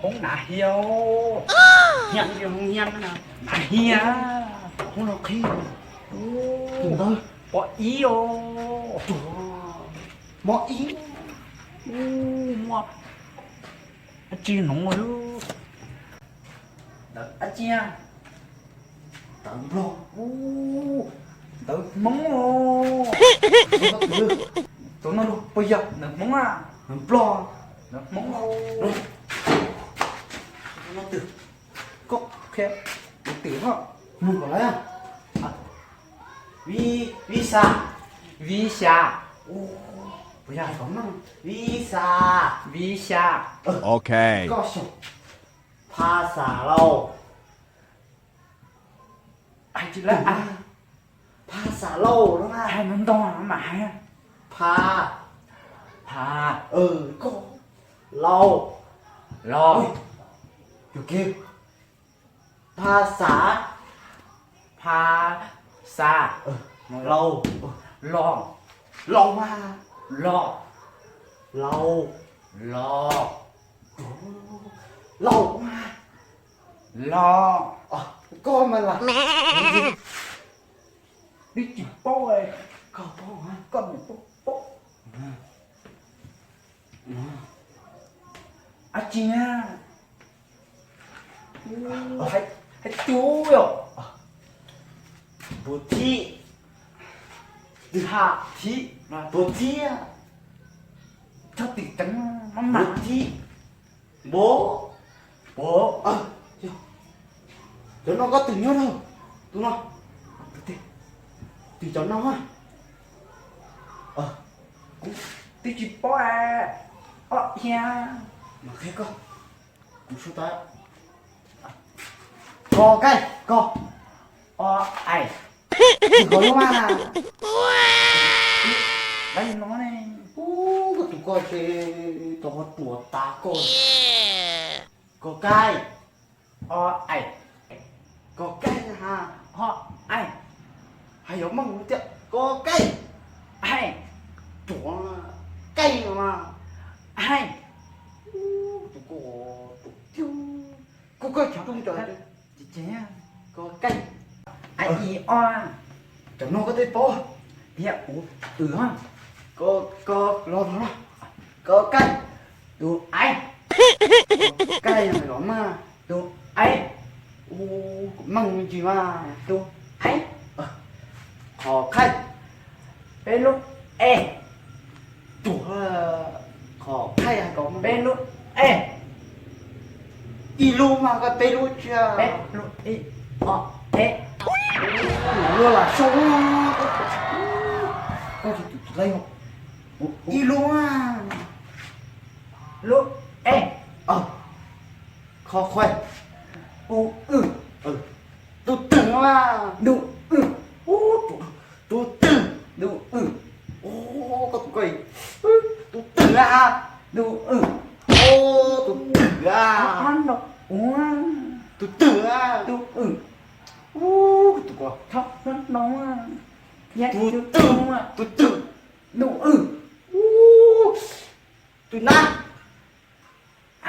Hoob nav hiab, hiab, hoob hiab na, nav hiab, hoob no qhib, tus ntawd pom ib os, mob ib, muaj dab tsi no, ntawv dab tsi, ntawv Nplog, ntawv Hmoob os, tus no puas yog ntawv Hmoob a, ntawv Nplog, ntawv Hmoob, koj qhia tus twg ho, mloog kom lawv, vi, visa, visa, puas yog hais kom meej, visa, visa, ok, koj xyaum, pha xav lauj, hais tsis lawv, pha xav lauj no, hais ntau ntau mam hais, pha, pha, koj, lauj, lauj, pha xav, pha xav, lauj, lauj, lauj mas, lauj, lauj, lauj, lauj mas, lauj, koj mas lam, twb tsis paub, koj paub, koj niam paub, paub, dab tsi na, hais cub yom, puas thib, twg ha thib, puas thib, txhob tim ceev, puas thib, npov, npov, cov no koj twg nyob na, tus no, twg cov no, kuv twb tsis paub, ob hiab, mas qhia koj, kuv sub tas, koj kaij, koj, o, ai, koj lub mas, koj tus koj ces tau ruam tas koj, koj kaij, o, ai, koj kaij na, o, ai, hais yuav meej tiag, koj kaij, ai, ruam, kaij mas, ai, tus koj, tus tiag, koj kaij tsis tu ntawd, koj kaij, ai, i, o, cov no koj twb paub, yog u, w, koj, koj los, koj kaij, tus, ai, kaij los mas, tus, ai, meej me ntsis mas, tus, ai, qhov khaij, peb lub, e, tus, qhov khaij hais kom peb lub, e, ib lub mas koj peb lub tsia, peb lub, i, o, e, luag lam sau, koj tsis tus tsis laib, ib lub, lub, e, qhov khaij, u, w, tus twg, tus, w, tus twg, tus, w, koj tus koj, tus twg a, tus, w, tus twg a, tus twg a, tus, w, tus koj, tus twg, tus twg, tus, w, tus nab, a,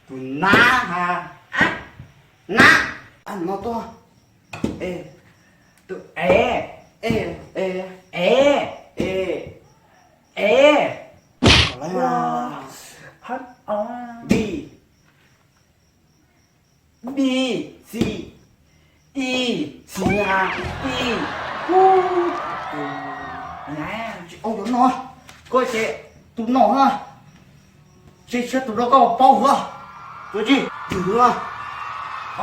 tus nab ha, a, nab, a, no tuaj, e, tus, e, e, e, e, e, e, hab, o, bi, bi, xi, i, xi, a, i, u, tus, tsis au cov no, koj ces tus no na, tsis, tsis tus no koj paub hwv, tus tsis, tus no, o,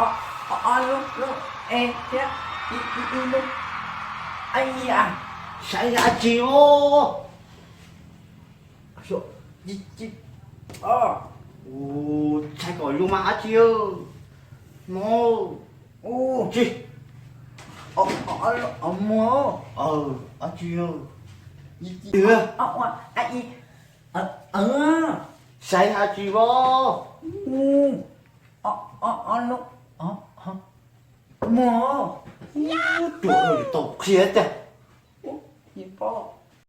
o, lub, lub, e, thiab, i, i, i, lub, a, i, a, saib dab tsi os. Saib kom zoo mas dab tsi, no, tsis, muag, dab tsi, saib dab tsi os, muag, tus tau qhia tiag,